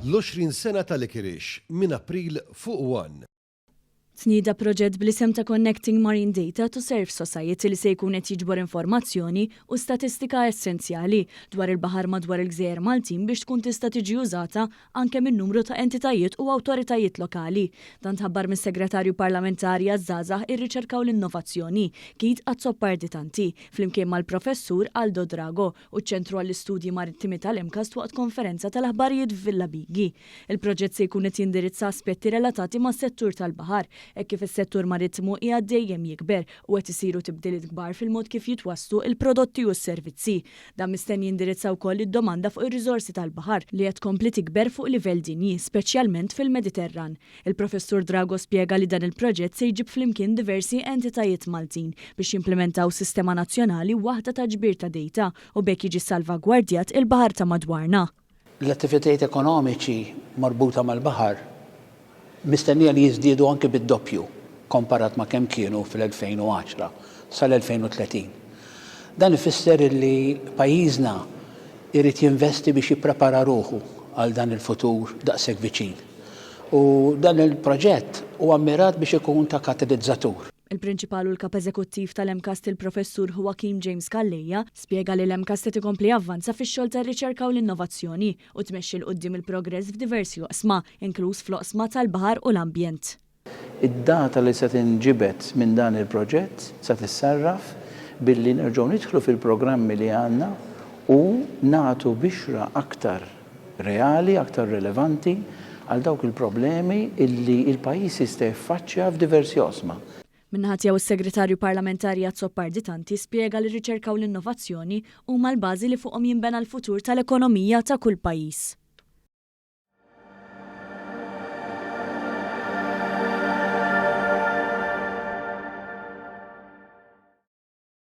L-20 sena ta' Licorice minn April fuq One. Tnieda proġett bl-isem ta' Connecting Marine Data to Serve Society li se jkun qed jiġbor informazzjoni u statistika essenzjali dwar il-baħar madwar il-gżejjer Maltin biex tkun tista' tiġi użata anke minn numru ta' entitajiet u awtoritajiet lokali. Dan tħabbar mis-Segretarju Parlamentari għaż-Żgħażagħ, ir-Riċerka u l-Innovazzjoni, Keith Azzopardi Tanti, flimkien mal-Professur Aldo Drago u ċ-Ċentru għall-Istudji Marittimi tal-MCAST waqt konferenza tal-aħbarijiet f'Villa Bighi. Il-proġett se jkun qed jindirizza aspetti relatati mas-settur tal-baħar, hekk kif is-settur marittimu qiegħed dejjem jikber u qed isiru tibdiliet kbar fil-mod kif jitwasslu l-prodotti u s-servizzi. Dan mistenni jindirizza wkoll id-domanda fuq ir-riżorsi tal-baħar li qed tkompli tikber fuq livell dinji, speċjalment fil-Mediterran. Il-Professur Drago spjega li dan il-proġett se jġib flimkien diversi entitajiet Maltin biex jimplimentaw sistema nazzjonali waħda ta' ġbir ta' dejta u b'hekk jiġi ssalvagwardjat il-baħar ta' madwarna. L-attivitajiet ekonomiċi marbuta mal-baħar mistennija li jiżdiedu anki bid-doppju komparat ma' kemm kienu fl-2010 sal-2030. Dan ifisser li pajjiżna jrid jinvesti biex jipprepara ruħu għal dan il-futur daqshekk viċin. U dan il-proġett huwa mmirat biex ikun ta' katilizzatur. Il-Prinċipal u l-Kap Eżekuttiv tal-MCAST il-Professur Joaquim James Calleja spjega li l-MCAST qed ikompli javvanza fix-xogħol tar-riċerka u l-innovazzjoni u tmexxi 'l quddiem il-progress f'diversi oqsma, inkluż fl-oqsma tal-baħar u l-ambjent. Id-data li se tinġibed minn dan il-proġett se tissarraf billi nerġgħu nidħlu fil-programmi li għandna u nagħtu bixra aktar reali, aktar relevanti għal dawk il-problemi illi l-pajjiż jista' jiffaċċja f'diversi oqsma. Min-naħa tiegħu s-Segretarju Parlamentari Azzopardi Tanti spjega li r-riċerka u l-innovazzjoni huma l-bażi li fuqhom jinbena l-futur tal-ekonomija ta' kull pajjiż.